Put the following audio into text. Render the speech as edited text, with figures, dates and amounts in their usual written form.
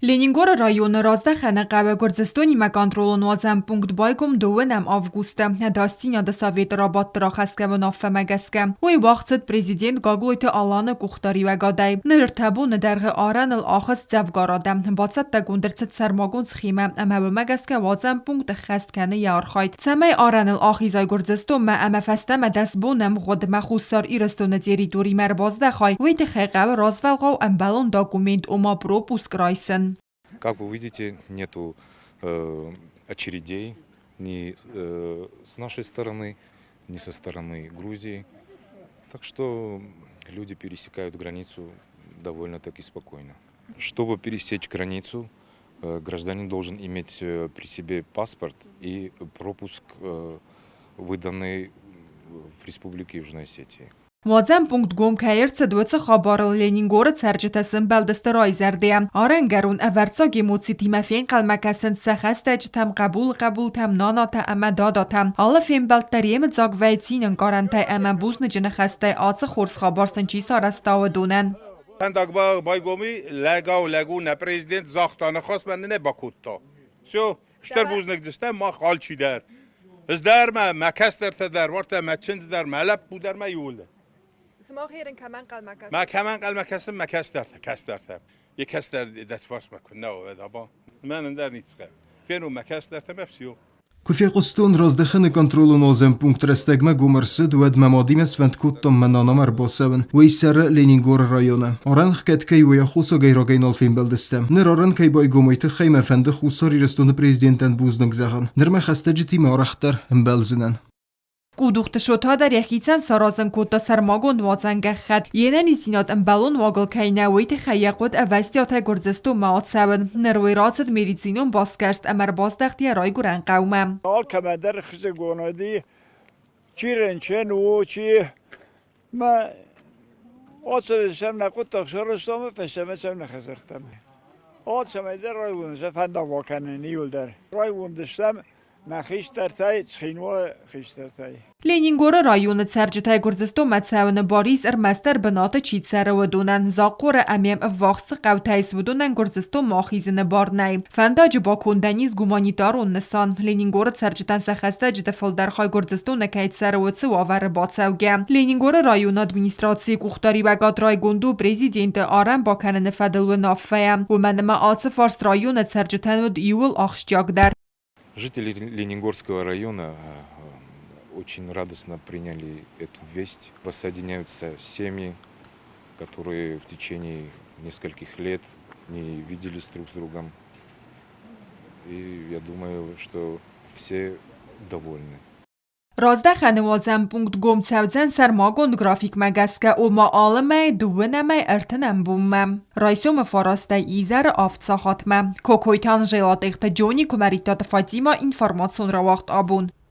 Ленингоры районы Раздӕхӕны хъӕуы Гуырдзыстонимӕ контролон уадзӕн пункт байгом дыууынӕм августы Ӕдасдзинады советы рабадты рахӕсгӕ уынаффӕмӕ гӕсгӕ. Уый уагъд цыд президент Гаглойты Аланы къухдариуӕгадӕй. Ныр ӕртӕ боны дӕргъы арӕныл ахызт дзӕвгар адӕм. Бацӕттӕгонд ӕрцыд сӕрмагонд схемӕ ӕмӕ уымӕ гӕсгӕ уадзӕн пункт ӕххӕст кӕны йӕ архайд. Цӕмӕй арӕныл ахизай Гуырдзыстонмӕ ӕмӕ фӕстӕмӕ 10 боны ӕмгъуыдмӕ Хуссар Ирыстоны территоримӕ ӕрбаздӕхай, уый тыххӕй хъӕуы развӕлгъау ӕмбӕлон документ, ома пропуск райсын. Как вы видите, нету очередей ни с нашей стороны, ни со стороны Грузии. Так что люди пересекают границу довольно-таки спокойно. Чтобы пересечь границу, гражданин должен иметь при себе паспорт и пропуск, выданный в Республике Южная Осетия. Уадзӕн пункт гом кӕй ӕрцыд, уыцы хабарыл Ленингоры цӕрджытӕ сӕмбӕлдысты райзӕрдӕйӕ. Арӕнгӕрон ӕвӕрццаг эмоцитимӕ фенхъӕлмӕ кӕсынц сӕ хӕстӕджытӕм, хъӕбулы хъӕбултӕм, нанатӕ ӕмӕ дадатӕм. Алы фембӕлд дӕр йемыдзаг вӕййы цинӕнкъарӕнтӕй ӕмӕ бузныджы ныхӕстӕй ацы хорз хабар сын чи сарӕзта, уыдонӕн. Фӕндаг байгоми лӕгау лӕгу нӕ президент загъта ныхасмӕ нӕ бакодта. Все, стыр бузныг стӕм мах алчидӕр. Ӕз дӕр мӕ, мӕ кӕстӕртӕ дӕр, уартӕ мӕ чындз дӕр, мӕ лӕппу дӕр, мӕ иууылдӕр. Сымах ерын кӕмӕ ӕнхъӕлмӕ кӕсут? Мӕ кӕмӕ ӕнхъӕлмӕ кӕсын, мӕ кӕстӕртӕ, кӕстӕртӕ. Йе кӕстӕр дӕтфарсмӕ куы нӕ уӕд аба. Мӕнӕн дӕр ницы хъӕуы. Фенон мӕ кӕстӕртӕ, мӕ все. Куы фехъуыстон, Раздӕхӕны контролон уадзӕн пункт рӕстӕгмӕ гом ӕрцыд, уӕд мӕ мадимӕ сфӕнд кодтон мӕ нанамӕ ӕрбацӕуын. Уый цӕры Ленингоры районы. Арӕнхгӕд кӕй у, йӕ хосагӕй рагӕй нал фембӕлдыстӕм. Ныр арӕн кӕй байгом, уый тыххӕй мӕ фӕнды Хуссар Ирыстоны президентӕн бузныг зӕгъын. Ныр мӕ хӕстӕджытимӕ арӕхдӕр ӕмбӕлдзынӕн. Къудухты Шота дӕр йӕхицӕн саразын кодта сӕрмагонд уадзӕн гӕххӕтт. Йе нӕниздзинад ӕмбӕлон уагыл кӕй нӕ, уый тыххӕй йӕ хъуыд ӕвӕстиатӕй Гуырдзыстонмӕ ацӕуын. Ныр уый рацыд медицинон басгӕрст ӕмӕ ӕрбаздӕхт йӕ райгуырӕн хъӕумӕ. Алкӕмӕ дӕр хызыгон уыди, чи рынчын у, чи мӕ ацыдыстӕм нӕ хъуыддаг сарӕзтам, фӕстӕмӕ цӕм нӕ хӕдзӕрттӕм. Алцӕмӕй дӕр райгонд сӕ фӕндаг бакӕнын иуылдӕр. Райгонд стӕм Мӕ хистӕртӕй, Цхинвалы хистӕртӕй. Ленингоры районы цӕрджытӕй Гуырдзыстонмӕ цӕуыны бар ис ӕрмӕстдӕр бынаты чи цӕры, уыдонӕн. Захъхъоры ӕмӕ ӕввахс цы хъӕутӕ ис, уыдонӕн Гуырдзыстонмӕ ахизыны бар нӕй. Фӕндаджы бакондӕн ис гуманитарон нысан. Ленингоры цӕрджытӕн сӕ хӕстӕджыты фылдӕр хай Гуырдзыстоны кӕй цӕры, уыцы уавӕры бацӕугӕ. Ленингоры районы администрацийы къухдариуӕгад райгонд у президенты арӕн бакӕныны фӕдыл уынаффӕйӕ, уымӕн ӕмӕ ацы фарст районы цӕрджытӕн уыд иууыл ахсджиагдӕр. Жители Ленингорского района очень радостно приняли эту весть. Воссоединяются семьи, которые в течение нескольких лет не виделись друг с другом. И я думаю, что все довольны. Раздӕхӕны уадзӕн пункт гом цӕудзӕн сӕрмагонд графикмӕ гӕсгӕ, ома алы мӕй дыууынӕмӕй ӕртынӕм бонмӕ. Райсомы фарастӕй изӕры 7 сахатмӕ. Кокойты Анжела, Тъехты Джони, Куымӕридтаты Фатимӕ, информацион рауагъд абон.